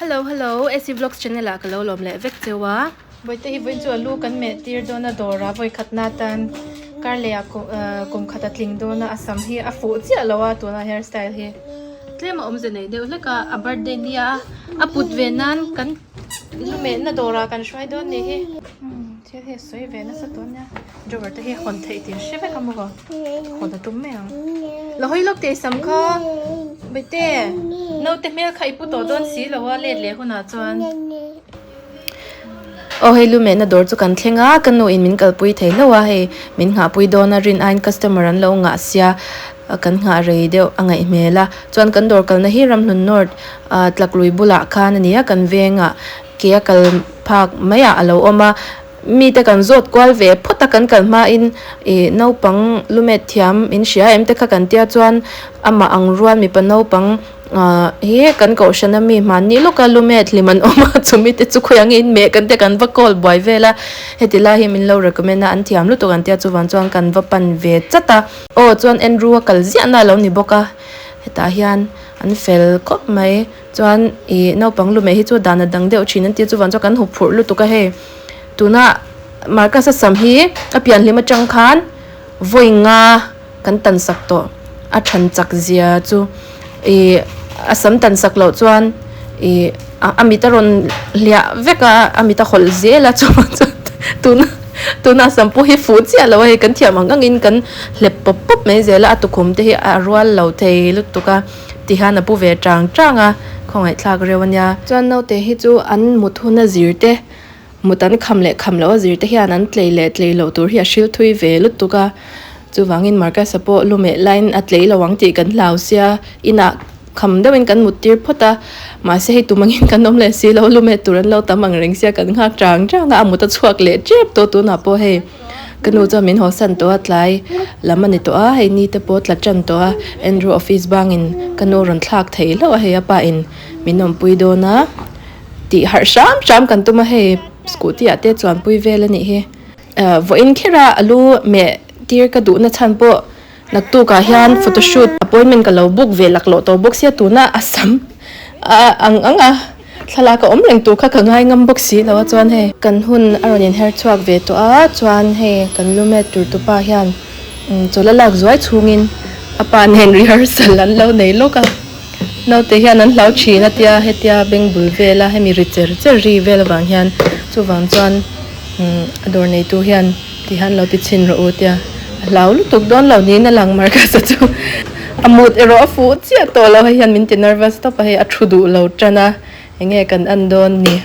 Hello hello AC Vlogs channel ah ka lo lawm leh vek cheu a. Bawihte hi vawiin chu a lu kan meh tir dawn a dawr ah vawi khat na tan kar leh ah kum khat a tling dawn a a sam hi a fuh chiah lo a tuna hair style hi tlem a awmze nei deuh hlek a a birthday nia a put ve nan kan lu mehna dawr ah kan hruai dawn ni hi thil hi a sawi ve nasa tawh nia drawer te hi hawn theih tih a hre vek a maw hawn a tum mai ang la hawi lawk teh sam kha bawihte naute hmel kha i pu tawh dawn si lo a let leh hunah chuan. Aw hei lu mehna dawr chu kan thleng a ka nu in min kalpui thei hlauh a hei min nghahpui dawn a rin aiin customer an lo ngah sia kan nghah rei deuh a ngaih hmel a chuan kan dawr kalna hi Ramhlun North ah Tlaklui bulah khan a ni a kan vengah ke a kal phak maiah a lo awm a mite kan zawt kual ve phawt a kan kal hmain ih naupang lu met thiam in hria em te kha kan tia chuan amah ang rual mipa naupang. Ahh hi kan kohhran ami hmanni lawka lu met hlim an awm a chumi te chu khawi ang in meh kan tia kan va call buai vel a heti lai hi min lo recommend a an thiam lutuk an tia chuvang chuan kan va pan ve chat a aw chuan Andrew a kal ziah na alo ni bawk a hetah hian an fel khawp mai chuan ih naupang lu meh hi chu dan a dang deuh thin an tia chuvang chuan kan huphurh lutuk a hei tuna Marcus a sam hi a pian hlim atang khan vawi nga. Kan tan sak tawh a than chak zia chu ih a sam tan sak loh chuan ih a mit a rawn hliah vek a a mit a hawlh zel a chuan tuna tuna a sam pawh hi fuh chiah lo a hei kan thiam ang ang in kan hlep pawp pawp mai zel a a tukhum te hi a rual lo thei lutuk a tihian a pu ve tang tang a khawngaihthlak reuh a nia. Chuan naute hi chu an mut hun a zir te Mut an kham leh kham loh a zir te hian an tlei leh tlei loh tur hi a hril thui ve lutuk a, chuvangin Marcus-a pawh lu meh laiin a tlei lo ang tih kan hlau sia, inah kham deuhin kan mut tir phawt a, mahse hei tum angin kan awm leh si lo, lu meh tur an lo tam ang reng sia kan nghak chang chang a, a mut a chhuak leh tep tawh tunah pawh hei ka nu chuan min hawsan tawh a, tlai lam a ni tawh a, hei ni te pawh tla tan tawh a, Andrew office bangin ka nu rawn thlak thei hlauh a, hei a pa in min awmpui dawn a. Tih harh hram hram kan tum a hei scooty ah te chuan pui vel a nih hi vawiin kher a alu meh tir ka duh na chhan pawh naktuk ah hian photoshoot appointment ka lo book ve laklawh tawh bawk sia tuna a sam a ang ang a thlalak a awm reng tur kha ka ngai ngam bawk si lo a chuan hei kan hun a rawn in her chhuak ve tawh a chuan hei kan lu met tur tu pa hian chawlh a lak zuai chhungin a pa nen rehearsal an lo nei lawk a. Naute hian an hlau thin a tia hetia beng bul vela hemi ri cher cher ri vel avang hian chuvang chuan umm a dawr neitu hian ti hian lo ti chhin rawh u tia a hlau lutuk dawn lo niin a lang Marcus a chu a mut erawh a fuh chiah tawh lo hei hian min ti nervous tawp a hei a thu duh lo tan a enge kan en dawn ni.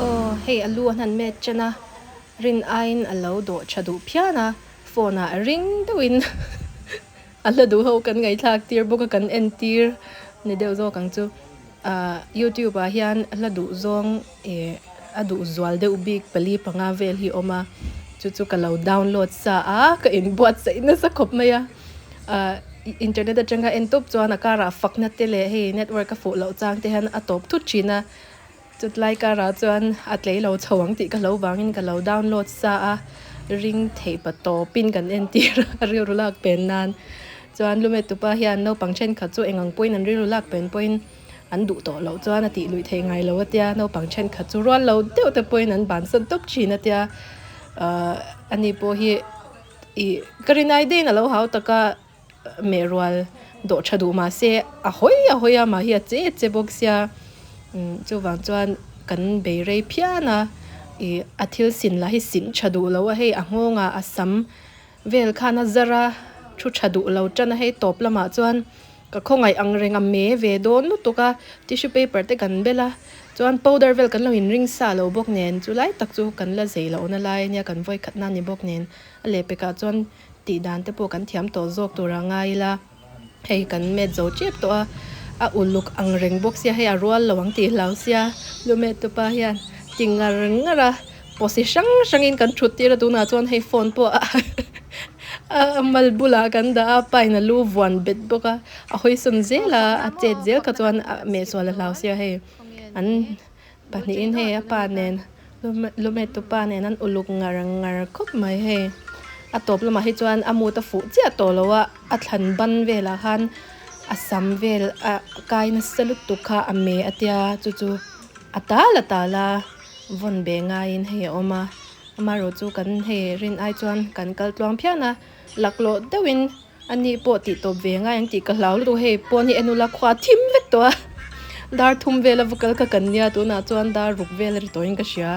Aw hei a lu an han met chen a rin aiin a lo dawh tha duh phian a phone ah ring deuhin a hla duh ho kan ngaihthlak tir bawk a kan en tir ni deuh zawk ang chu ah youtube ah hian hla duh zawng Ih a duh zual deuh bik pali panga vel hi a awm a chu chu ka lo download sa a ka inbuatsaih nasa khawp mai a ah internet atanga en tawp chuan a karah fakna te leh hei network a fuh loh chang te hian a tawp thut thin a chutlai karah chuan a tlei lo chho ang tih ka lo vangin ka lo download sa a ring theih pa tawpin kan entir a rilru lak pen nan chuan lumet tupa hian naupang thenkhat chu eng ang pawhin an rilru lak pen pawhin. An duh tawh loh chuan a tih luih theih ngai lo a tia, naupang thenkhat chu rual lo deuh te pawhin an bansan tawp thin a tia, ahh ani pawh hi ih ka rinai deuhin a lo hau tak a, meh rual dawh tha duh mah se a hawi a hawi a mah hi a che che bawk sia, umm chuvang chuan kan bei rei phian a, ih a thil sin lah hi sin tha duh lo a hei a nghawngah a sam vel khan a zar a thu tha duh lo tan a hei tawp lamah chuan. Ka khawngaih ang reng a me ve dawn lutuk a, tissue paper te kan bel a, chuan powder vel kan lo in ring sa lo bawk nen chu lai tak chu kan la zei lohna lai ania kan vawi khatna ni bawk nen a lehpekah chuan tih dan te pawh kan thiam tawh zawk tur a ngai ila hei kan met zo tep tawh a, a uluk ang reng bawk sia hei a rual lo ang tih hlau sia lumet tupa hian ti ngar ngar a posi hrang hrangin kan thut tir a tunah chuan hei phone pawh a. A mal bulah kan dah a pa in a lu vuan bet bawk a a hawi sawn zel a a chet zel kha chuan a meh sual a hlau sia hei an pahnihin hei a pa nen lumet tu pa nen an uluk ngar ngar khawp mai hei a tawp lamah hi chuan a mut a fuh chiah tawh lo a a thlan ban velah khan a sam vel a kai nasa lutuk kha a meh a tia chu chu a tal a tal a vawn ve ngaiin hei a awm a. Amaherawh chu kan hei rin ai chuan kan kal tluang phian a, laklawh deuhin a ni pawh tih tawp ve ngai ang tih ka hlau lutuk hei pawn hi en ula khua thim vek tawh a dar thum vela va kal kha kan nia tunah chuan dar ruk vel a ri tawhin ka hria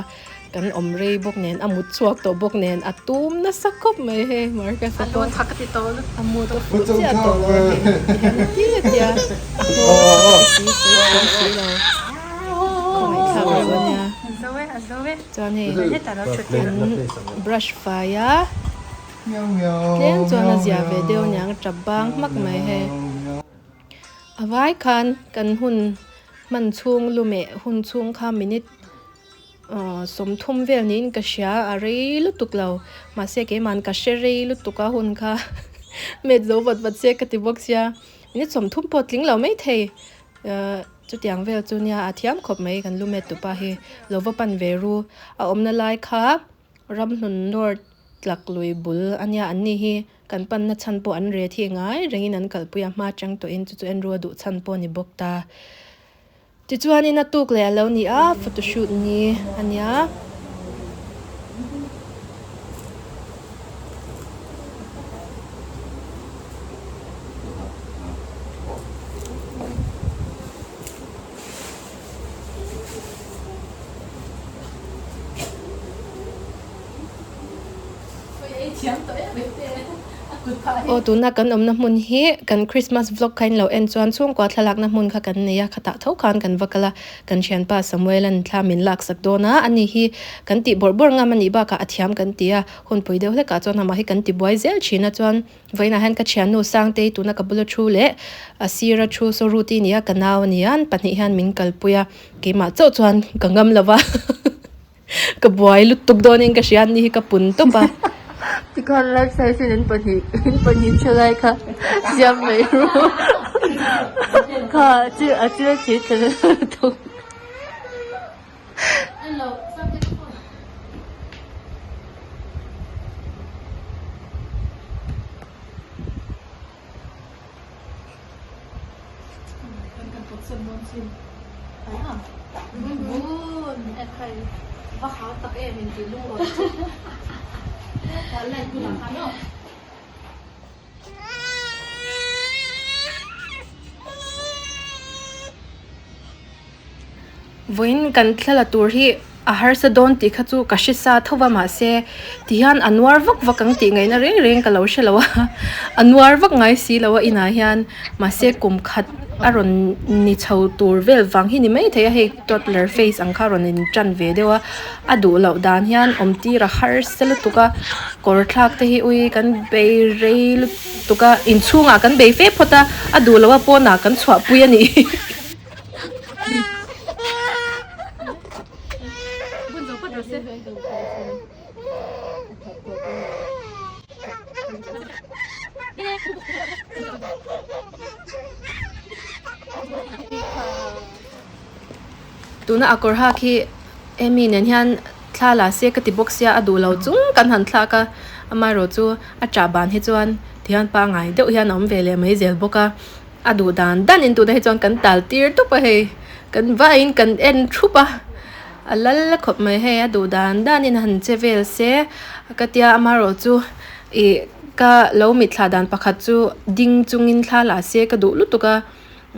kan awm rei bawk nen a mut chhuak tawh bawk nen a tum nasa khawp mai hei Marcus a pawh a mut a fuh chiah tawh lo a hei tihian a ti a tia a nghawng a si sawi thiam si lo khawngaihthlak reuh a nia. Chuan hei an brush fai a tlem chuan a zia ve deuh aniang a tap bang hmak mai hei a vai khan kan hun hman chhung lu meh hun chhung kha minute ahh sawmthum vel niin ka hria a rei lutuk lo mahse keimahni ka hre rei lutuk a hun kha met zo vat vat se ka ti bawk sia minute sawmthum pawh tling lo maithei. Ahh chutiang vel chu nia a thiam khawp mai kan lu met tupa hi lo va pan ve ru a awmna lai kha ramhlun north tlak lui bul a nia an ni hi kan panna chhan pawh an re thih ngai rengin an kalpui a hma chang tawhin chu chu en ru a duh chhan pawh a ni bawk ta tichuanin a tuk leh a lo ni a photoshoot ni a nia. Aw tuna kan awmna hmun hi kan Christmas vlog kha in lo en chuan chhungkua thlalakna hmun kha kan nei a khatah tho khan kan va kal a kan thianpa Samuel-a'n thla min laksak dawn a ani hi kan tih bawrh bawrh ngam a nih bakah a thiam kan ti a hunpui deuh hlekah chuan amah hi kan ti buai zel thin a chuan. Vawiinah hian ka thiannu Sangtei tuna ka bula thu leh a sira thu saw Ruti nia ka nau a nia an pahnih hian min kalpui a keimah chauh chuan ka ngam lo va ka buai lutuk dawnin ka hria ni hi ka pun tawp a. Tikhan life size in an pahnih in pahnih thalai kha siam mai ru kha a chil a chhe tla lutuk. Vawiin kan thla la tur hi a harsa dawn tih kha chu ka hre sa tho va mahse tihian a nuar vak vak ang tih ngaihna reng reng ka lo hre lo a a nuar vak ngai si lo a inah hian mahse kum khat a rawn ni chho tur vel vang hi ni maithei a hei toddler face ang kha a rawn in tan ve deuh a a duh loh dan hian awm tir a harsa lutuk a kawr thlak te hi ui kan bei rei lutuk a inchhungah kan bei fe phawt a a duh loh a pawnah kan chhuahpui a nih hi. Tuna a kawr hak hi Amy nen hian thla la se ka ti bawk sia a duh lo chung kan han thlak a amaherawh chu a ṭah ban hi chuan tihian pangngai deuh hian a awm ve leh mai zel bawk a. A duh dan dan in tunah hi chuan kan tal tir tawp a hei kan vaiin kan en thup a a lal khawp mai hei a duh dan dan in han che vel se ka tia amaherawh chu ih ka lo mitthla dan pakhat chu ding chungin thla la se ka duh lutuk a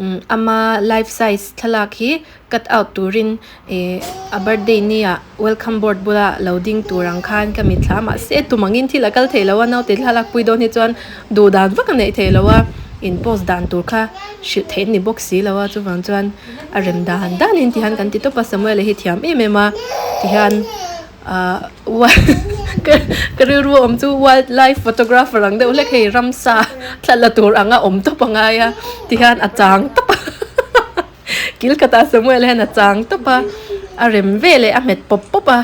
umm ama life size thlalak hi cut out turin ih a birthday ni ah welcome board bula lo ding tur ang khan ka mitthla a mahse tum angin thil a kal thei lo a naute thlalak pui dawn hi chuan duh dan vak a neih thei lo a in post dan tur kha hrilh theih a ni bawk si lo a chuvang chuan a rem dan dan in tihian kan ti tawp a Samuel-a hi thiam em em a tihian ahh ka rilru a awm chu wildlife photographer ang deuh hlek hei ramsa thla la tur anga awm tawp a ngai a tihian a chang tawp a. Kil khatah Samuel hian a chang tawp a, a rem ve leh a hmet pawp pawp a,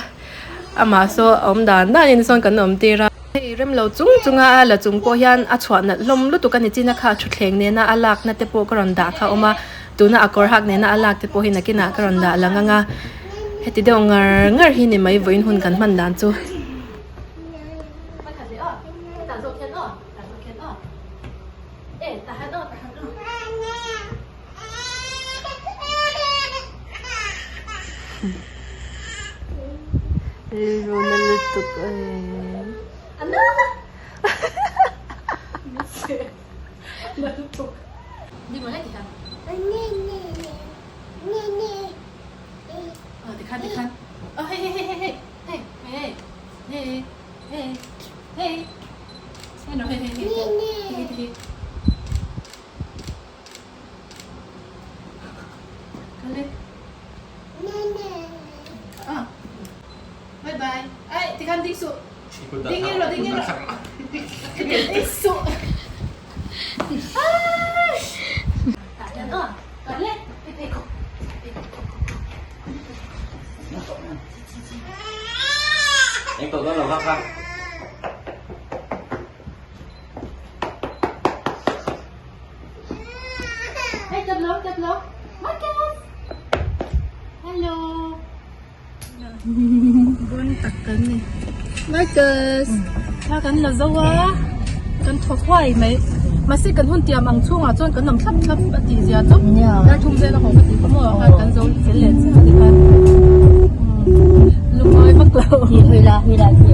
amah saw a awm dan danin sawn kan awm tir a. Hei rem lo chung chunga a la chung pawh hian a chhuah nalh hlawm lutuk a ni chin a kha thutthleng nena a lakna te pawh ka rawn dah kha a awm a tuna a kawr hak nena a lak te pawh hi nakinah ka rawn dah lang ang a heti deuh ngar ngar hi ni mai vawiin hun kan hman dan chu. Rilru na lutuk e. Bye bye. Ai, tikhan ding suh. Ding in rawh, ding in rawh. Ding suh. Anh cậu đó là vác ra. Hey, chập lỗ, chập lỗ. Marcus. Hello. Bon tak kan ni. Marcus. Thla kan la zo a. Kan thaw huai mai. Mahse kan hun tiam ang chhungah chuan kan awm thlap thlap a tih zia chu. Dar thum vel a haw ka tih kha maw khan kan zo fel leh chiah a ti khan. Lungawi vak lo. Hi la hi la hi.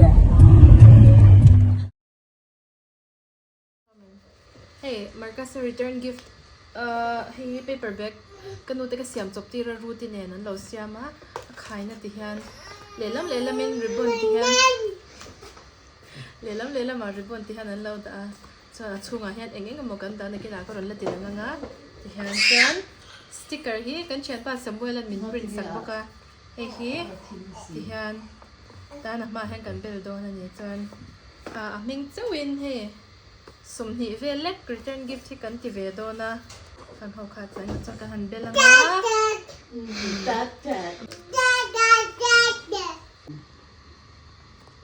Hei Marcus a return gift ahh hei hi paper bag ka nu te ka siam chawp tir a Ruti nen an lo siam a a khaina ti hian lehlam lehlamin ribbon ti hian lehlam lehlamah ribbon ti hian an lo dah a chuan a chhungah hian eng eng emaw kan dah nakinah ka rawn la ti lang ang a ti hian chuan sticker hi kan thianpa Samuel an min print sak bawk a hei hi ti hian tan a hmaah hian kan bel dawn a ni chuan ah a hming chauhin hei. 20 vel lek return gift hi kan ti ve dawn a kan ho kha chuan chuan kan han bel ang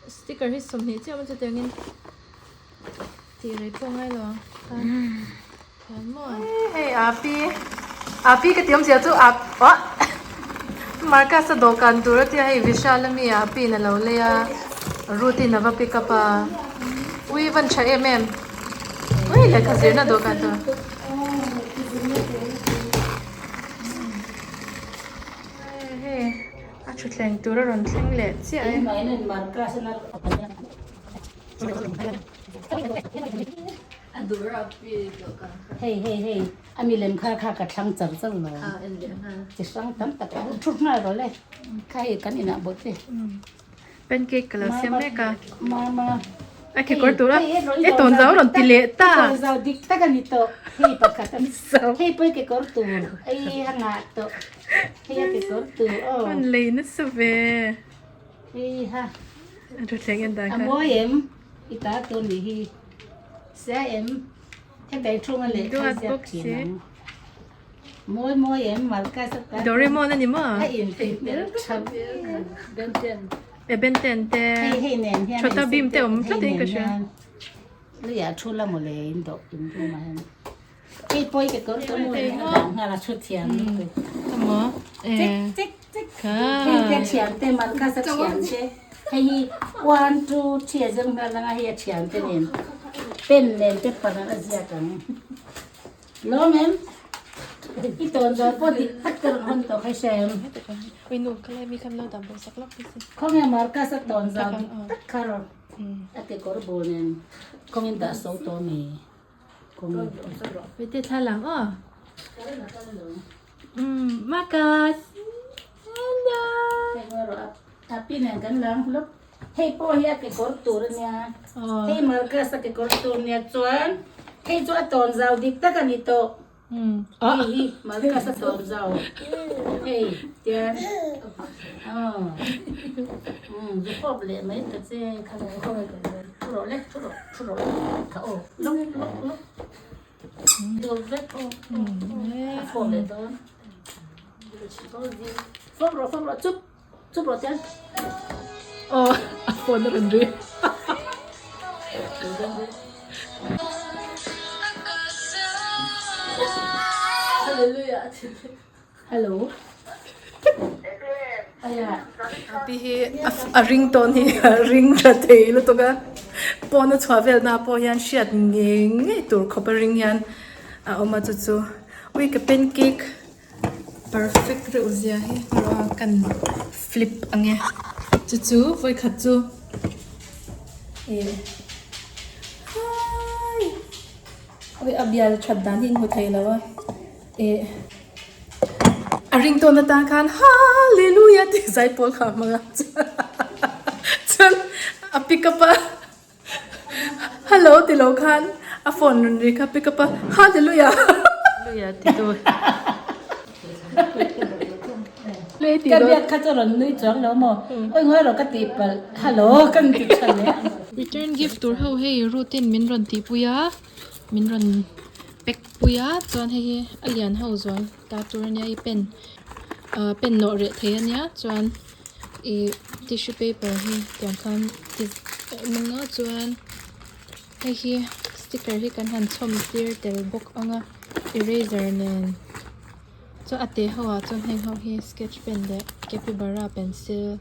a sticker hi 20 chiah awm chutiangin tih rei pawh ngai lo ang hian maw hei api api ka ti awmzia chu ap ah Marcus a dawhkan tur a tia hei Vishal ami api in a lo lei a Ruth in a va pick up a ui van tha em em ui lehkha zirna dawhkan tur hei a thutthleng tur a rawn thleng leh chiah e. Hei hei hei a milem kha kha ka thlang char char lo chi hrang tam tak a thu nghal rawh le kha hei kan inah bawk che pancake ka lo siam mek a mama a kekawr tur a e tawn zau rawn ti leh ta tawn zau dik tak a ni tawh hei pakhat a hei pawh kekawr tur ei a ngah tawh hei a kekawr tur aw rawn lei nasa ve hei ha a thutthleng en dan kha a mawi em i ta tur nih hi Sia em heta thunga lehkha ziak thin ang mawi mawi em malka sa ta Doraemon ani maw a in thei hmel tha Ben ten e Ben ten te hei hei nen hian Chhota Bheem te awm tlat in ka hria luia thu la mawle in dawh in room ah hian hei pawi ke kawr tur mawi a dang nghal a thu thiam lutuk emaw e chik chik chik hei te thian te malka sa thian te hei hi 1 2 3 a zir nghal anga hei a thian te nen pen nen paper an a ziak ang lawm em i tawn zawh pawh dik tak ka rawn hawn tawh kha i hria em khawnge Marcus a tawn zawh dik tak kha rawn a kekawr bul nen kawngin dah so tawh mi kawngin Wait thla lang aw Marcus hello Api nen kan lang hlawp hei pawh hi a kekawr tur a nia hei Marcus a kekawr tur a nia chuan hei chu a tawn zau dik tak a ni tawh hei hi Marcus a tawn zau hei tian aw zu fawp leh mai ta che kha thu rawh le thu rawh thu rawh kha aw lawk lawk lawk dul vek aw a fawp leh dawn fawp rawh fawp rawh chup. Chu pawh chuan aw a phone a rawn ri. Hello. Aya. Api hi a ringtone hi a ring tha thei lutuk a pawn a chhuah vel na pawh hian hriat ngei ngei tur khawp a ring hian a awm a chu chu ui ka pancake perfect reuh zia hi erawh a kan flip ang e chu chu vawikhat chu ih hai ui a bial that dan hi in hmu thei lo a. Eh a ringtone atan khan Hallelujah tih zai pawl kha a hmang a chuan a pick up a hello ti lo khan a phone rawn ri kha pick up a Hallelujah Hallelujah ti tu Ka biak kha chu rawn nui chuang lo maw oi ngawi rawh ka tih palh hello ka ni ti tha leh ang. Return gift tur ho hei routine min rawn tihpui a. Min rawn pack pui a chuan hei hi a lian ho zual ta tur ania i pen ah pen nawh reh thei ania chuan ih tissue paper hi tiang khan ti awm ang a chuan hei hi sticker hi kan han chhawm tir tel bawk ang a eraser nen chuan a te ho ah chuan heng ho hi sketch pen leh capybara pencil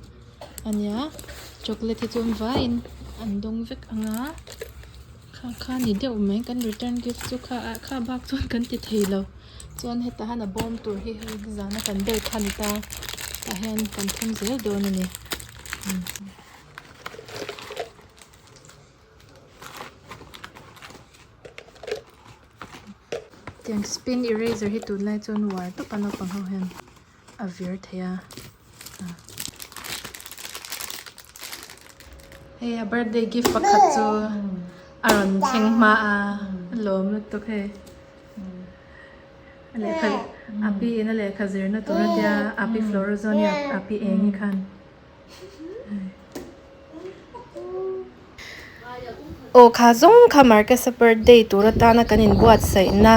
ania chocolate hi chu an vaiin an dawng vek ang a. Kha kha ni deuh mai kan return gift chu kha ah kha bak chuan kan ti thei lo chuan hetah hian a bawm tur hi hei zana kan bel kha ni ta tah hian kan thum zel dawn a ni. Tiang spin eraser hi tunlai chuan uar tawp a naupang ho hian a vir thei a hei a birthday gift pakhat chu a rawn thleng hma a a lawm lutuk hei a lehkha a pi in a lehkha zirna tur a tia a pi florazone a pi eng hi khan. Aw kha zawng kha Marcus-a birthday tur atana kan inbuatsaihna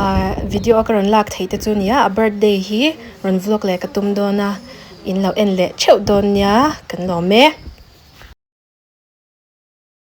ah video a ka rawn lak theih te chu a ni a a birthday hi rawn vlog leh ka tum dawn a in lo en leh theuh dawn nia kan lawm e.